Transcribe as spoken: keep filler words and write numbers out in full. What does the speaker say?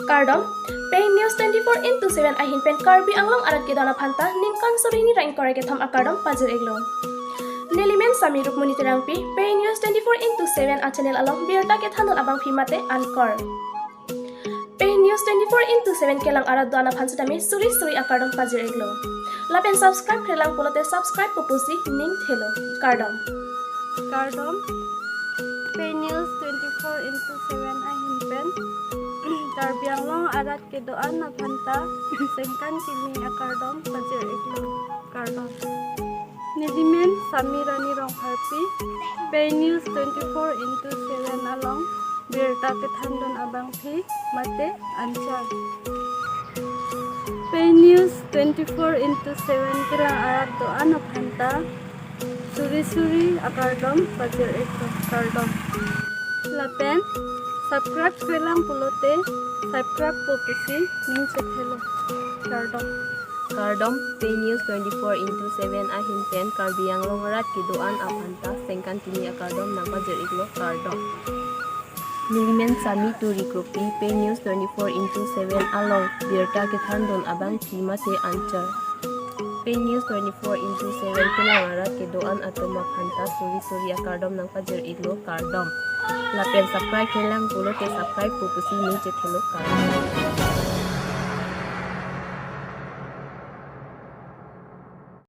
Kardom, Pei News twenty-four into seven ahin pen Karbi Anglong arat kedo-an aphanta ningkan suri hini ra ingkoi ra kethom akardom pajir-iklo. Neli men Sami Rukmoni Terangpi, Pei News twenty-four into seven a channel along birta kethandun abangpi mate anchor. Pei News twenty-four into seven kelang arat do-an aphan sitame suri suri akardom pajir-iklo. Lapen subscribe-kre lang pulote subscribe pu pusi ning thelo. Kardom. Kardom. Pei News twenty-four into seven ahin pen Karbi Anglong arat kedo-an aphanta sengkan kimi akardom pajir-iklo. Kardom. Neli men Sami Rani Rongpharpi, Pei News twenty-four into seven along birta kethandun abangpi mate anchor. Pei News twenty-four into seven kelang arat do-an aphanta suri suri akardom pajir-iklo. Kardom. Lapen subscribe-kre lang pulote subscribe pu pusi ning chethelo. Kardom. Kardom, Pei News twenty-four into seven ahin pen Karbi Anglong arat kedo-an aphanta sengkan kimi akardom nangpajir-iklo. Kardom. Neli men Sami Turi Kropi, Pei News twenty-four into seven along birta kethandun abangpi mate anchor. Pei News twenty-four into seven kelang arat kedo-an atum aphanta suri suri akardom nangpajir-iklo. Kardom. Lapen subscribe-kre lang pulote subscribe pu pusi ning chethelo. Kardom.